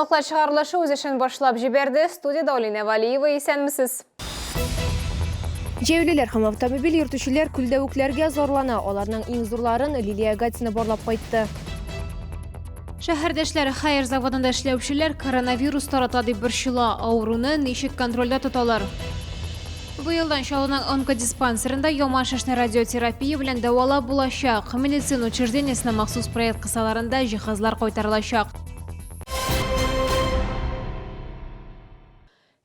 Яңалыклар чыгарылышы үз эшен башлап җибәрде. Студиядә Алинә Валиева, исәнмесез. Җәяүлеләр һәм автомобиль йөртүчеләр күлдәвекләргә зарлана. Аларның иң зурларын Лилия Гатина барлап кайтты. Шәһәрдәшләр Хәер заводында эшләүчеләр коронавирус тарата дип борчыла. Авыруны ничек контрольдә тоталар? Быелдан Чаллының онкодиспансерында яман шешне радиотерапия белән дәвалап булачак. Медицина учреждениесенә махсус проект кысаларында җиһазлар кайтарылачак.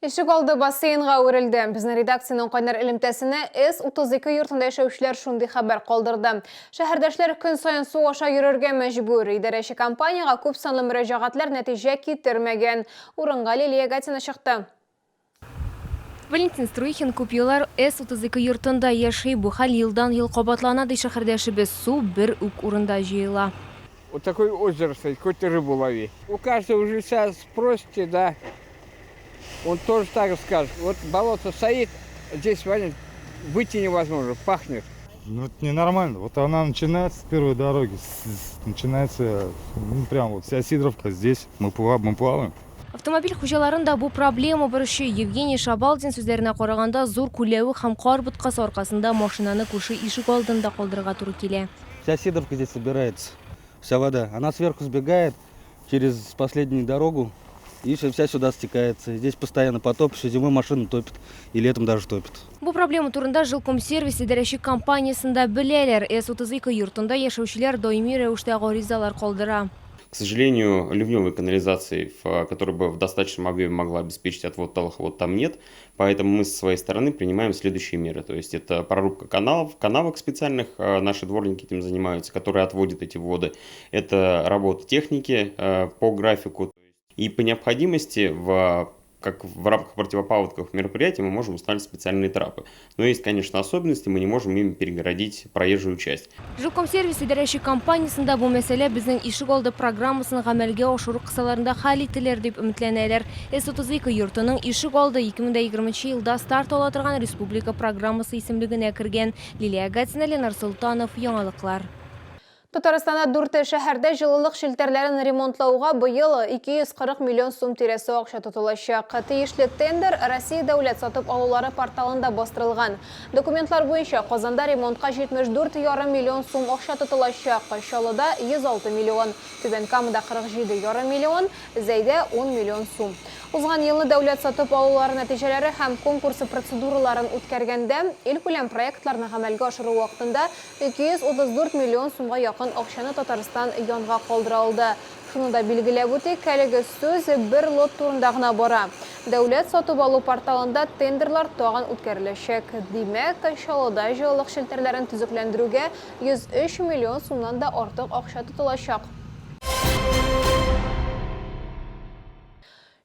Ишек алды бассейнга әверелде. Безнең редакциянең кайнар элемтәсенә С-32 йортында яшәүчеләр шундый хәбәр калдырды. Шәһәрдәшләр көн саен су аша йөрергә мәҗбүр. Идарәче компаниягә күп санлы мөрәҗәгатьләр нәтиҗә китермәгән. Урынга Лилия Гатина чыкты. Валентин Струихин күп еллар С-32 йортында яши. Бу хәл елдан-ел кабатлана, ди шәһәрдәшебез. Су бер үк урында җыела. Вот такое озеро стоит, хоть рыбу лови. У каждого жильца спросите, да, он тоже так же скажет. Вот болото стоит, здесь вонит, выйти невозможно, пахнет. Ну, это ненормально. Вот она начинается с первой дороги, начинается, ну, прям вот вся Сидоровка здесь, мы плаваем. Автомобиль хуҗаларын да бу проблема борчый. Евгений Шабалдин сүзләренә караганда, зур күләвек һәм кар боткасы аркасында машинаны күрше ишек алдында калдырырга туры килә. Вся Сидоровка здесь собирается, вся вода. Она сверху сбегает через последнюю дорогу и вся сюда стекается. Здесь постоянно потоп, всю зимой машину топит и летом даже топит. Бу проблема турында Жилкомсервис идарәче компаниясендә беләләр. С-32 йортында яшәүчеләр даими рәвештә гаризалар калдыра. К сожалению, ливневой канализации, которая бы в достаточном объеме могла обеспечить отвод талых вод, там нет. Поэтому мы со своей стороны принимаем следующие меры. То есть это прорубка каналов, канавок специальных, наши дворники этим занимаются, которые отводят эти воды. Это работа техники по графику. И по необходимости, как в рамках противопаводковых мероприятий, мы можем устанавливать специальные трапы. Но есть, конечно, особенности, мы не можем ими перегородить проезжую часть. Жилкомсервис идарәче компаниясендә бу мәсьәлә безнең ишек алды программасын гамәлгә ашыру кысаларында хәл ителер дип өметләнәләр. С-32 йортының ишек алды 2020 елда старт ала торган республика программасы исемлегенә кергән. Лилия Гатина, Ленар Солтанов, Яңалыклар. Татарстанда дүрт шәһәрдә җылылык челтәрләрен ремонтлауга быел 240 миллион сум тирәсе акча тотылачак. Тиешле тендер Россия дәүләт сатып алулары порталында бастырылган. Документлар буенча, Казанда ремонтка 74 ярым миллион сум акча тотылачак, Чаллыда, 106 миллион, Түбән Камада, 47 ярым миллион, Зәйдә, 10 миллион сум. Узган елны дәүләт сатып алулары нәтиҗәләре һәм конкурсы процедураларын үткәргәндә, илкүләм проектларны гамәлгә ашыру вакытында 234 миллион сумга якын акчаны Татарстан янга калдыра алды. Шуны да билгеләп үтик, әлеге сүз бер лот турында гына бара. Дәүләт сатып алу порталында тендерлар тагын үткәреләчәк. Димәк, Чаллыда җылылык челтәрләрен төзекләндерүгә 103 миллион сумнан да артык акча тотылачак.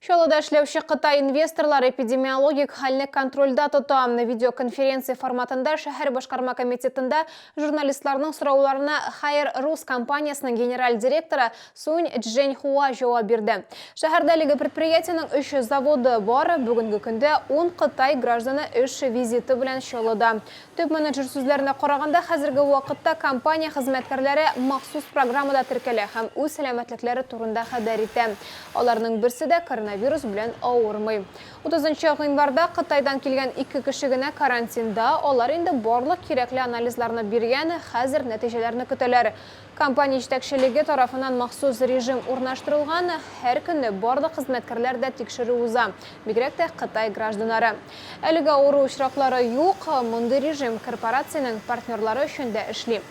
Чаллыда эшләүче Кытай инвесторлары эпидемиологик хәлне контрольдә тота. Видеоконференция форматында шәһәр башкарма комитетында журналистларның сорауларына Haier Rus компаниясенең генераль директоры Сунь Чжэньхуа җавап бирде. Шәһәрдә әлеге предприятиенең өч заводы бар. Бүгенге көндә ун Кытай гражданы эш визиты белән Чаллыда. Төп менеджер сүзләренә караганда, хәзерге вакытта компания хезмәткәрләре махсус программада теркәлә һәм үз сәламәтлекләре турында хәбәр итә. Аларның берсе дә коронавирус белән авырмый. 30 гыйнварда Кытайдан килгән ике кеше генә карантинда, алар инде барлык кирәкле анализларны биргән, хәзер нәтиҗәләрне көтәләр. Компания җитәкчелеге тарафыннан махсус режим урнаштырылган, һәр көнне барлык хезмәткәрләр дә тикшерү уза, бигрәк тә Кытай гражданнары. Әлегә авыру очраклары юк, мондый режим корпорациянең партнерлары өчен дә эшли.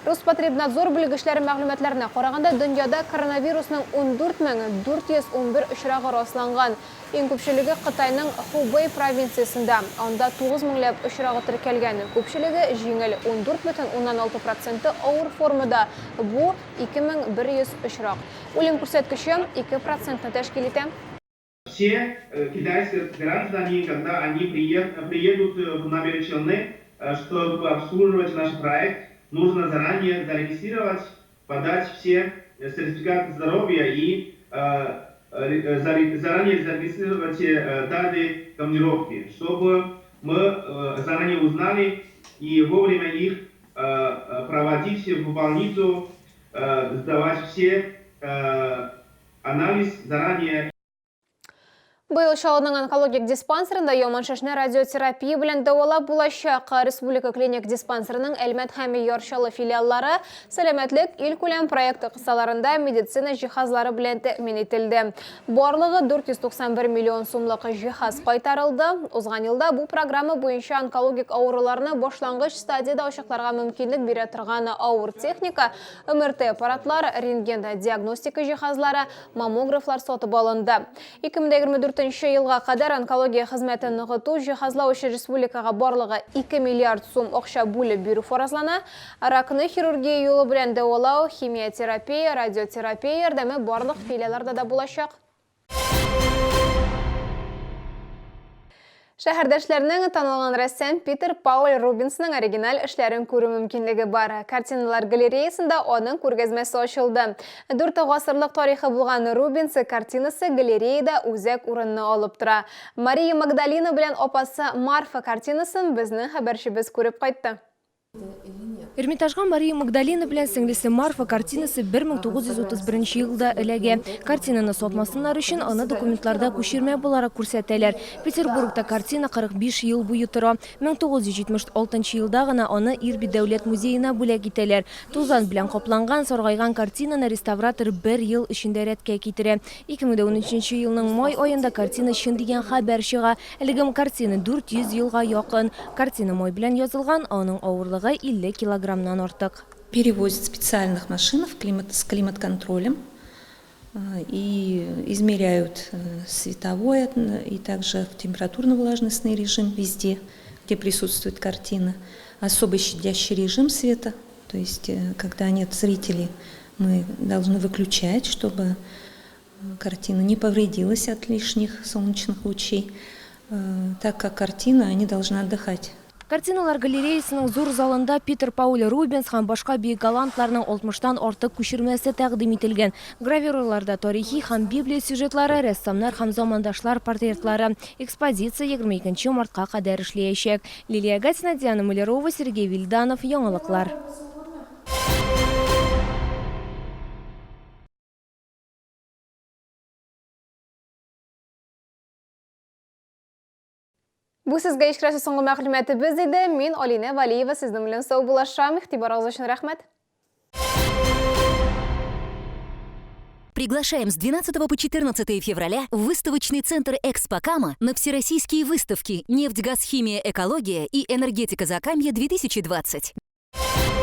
Роспотребнадзор белгечләре мәгълүматларына караганда, дөньяда коронавирусның 14 411 очрагы расланган. Иң күпчелеге Кытайның Хубэй провинциясендә, анда 9 меңләп очрагы теркәлгән. Күпчелеге җиңел, 14,6 проценты авыр формада, бу, 2100 очрак. Үлем күрсәткече 2 процентны тәшкил итә. Все китайские граждане, когда они приедут в Набережные Челны, чтобы обслуживать наш проект, нужно заранее зарегистрировать, подать все сертификаты здоровья и заранее зарегистрировать даты командировки, чтобы мы заранее узнали и вовремя их проводить в больницу, сдавать все анализ заранее. Быел Чаллының онкологик диспансерында яман шешне радиотерапия белән дәвалап булачак. Республика клиник диспансерының Әлмәт һәм Яр Чаллы филиаллары Сәламәтлек илкүләм проекты кысаларында медицина җиһазлары белән тәэмин ителде. Барлыгы 491 миллион сумлык җиһаз кайтарылды. Узган елда бу программа буенча онкологик авыруларны башлангыч стадиядә ачыкларга мөмкинлек бирә торган авыр техника, МРТ-аппаратлар, рентген-диагностика җиһазлары, маммографлар сатып алынды. 2024 нче елга кадәр онкология хезмәтен ныгыту, җиһазлау өчен республикага барлыгы 2 миллиард сум акча бүлеп бирү фаразлана. Ракны хирургия юлы белән дәвалау, химиотерапия, радиотерапия ярдәме барлык филиалларда да булачак. Шәһәрдәшләрнең танылган рәссам Питер Пауль Рубенсның оригиналь эшләрен күрү мөмкинлеге бар. Картиналар галереясында аның күргәзмәсе ачылды. Дүрт гасырлык тарихы булган Рубенс картинасы галереяда үзәк урынны алып тора. Мария Магдалина белән апасы Марфа картинасын безнең хәбәрчебез күреп кайтты. Эрмитажга Мария Магдалина белән сеңлесе Марфа картинасы 1931 елда эләгә. Картинаны сатмасыннар өчен аны документларда күчермә буларак күрсәтәләр. Петербургта картина 45 ел буе тора. 1976 елда гына аны Ирби дәүләт музеена бүләк итәләр. Тузан белән капланган, саргайган картинаны реставратор бер ел эчендә рәткә китерә. 2013 елның май аенда картина чын дигән хәбәр чыга. Әлеге картина 400 елга якын. Картина май белән язылган, аның авырлыгы 50 килограммнан артык. Перевозят специальных машинах с климат-контролем и измеряют световой и также температурно-влажностный режим везде, где присутствует картина. Особый щадящий режим света, то есть когда нет зрителей, мы должны выключать, чтобы картина не повредилась от лишних солнечных лучей, так как картина, они должны отдыхать. Картиналар галереясының зур залында Питер Пауль Рубенс һәм башка бөек голландларның 60-тан артык күчермәсе тәкъдим ителгән. Гравюраларда тарихи һәм Библия сюжетлары, рәссамнар һәм замандашлар портретлары. Экспозиция 22 мартка кадәр эшләячәк. Лилия Гатина, Диана Малярова, Сергей Вильданов, Яңалыклар. Бу сезгә ишкерәсе соңгы мәгълүматыбыз иде. Мин Алинә Валиева сезнең белән саубуллашам. Игътибарыгыз өчен рәхмәт. Приглашаем с 12 по 14 февраля в выставочный центр «Экспокама» на всероссийские выставки «Нефть, газ, химия, экология» и «Энергетика Закамья-2020».